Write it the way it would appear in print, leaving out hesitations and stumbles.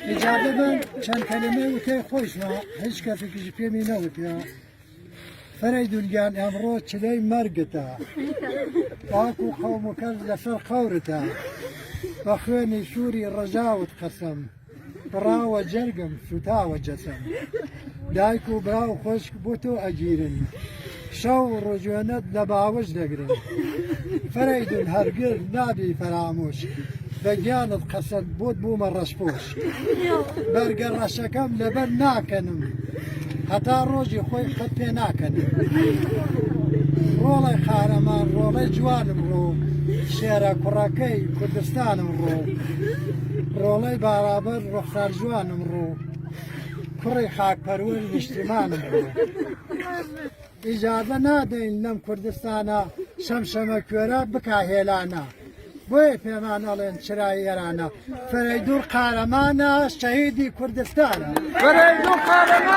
ئیجازە بن چەند کەلمەی وتەی خۆشمە هیچ کەسێکیش پێمی نەوتە فەرەیدون گیان ئەمڕۆ چلەی مەرگتە پاک و قەوم و کەس لەسەر قەورتە بە خوێنی سووری ڕەژاوت قەسەم بڕاوە جەرگم سوتاوە جەسەم دایک و برا و خۆشک بۆ تۆ ئەگیرن شەو و ڕۆژوێنەت لە باوەش دەگرن فەرەیدون هەرگر نابی فەرامۆش بە گیانت قەسەم بۆت بوومە ڕەشپۆش بەرگە ڕەشەکەم لەبەر ناکەنم هەتا ڕۆژی خۆی قەت پێ ناکەنم ڕۆڵی قارەمان ڕۆڵەی جوانم ڕۆ شێرە کوڕەکەی کوردستانم ڕۆ ڕۆڵەی بارابەر ڕۆخسار جوانم ڕۆ کوڕی خاکپەروەر نیشتیمانم ڕۆ ئیجازە نادەین لەم کوردستانە شەمشەمە کوێرە بکا هێلانە بۆیە پێمان ئەڵێن چرای ئێرانە فەرەیدوون قارەمانە شەهیدی کوردستانە فەرەیدوون قارەمانە.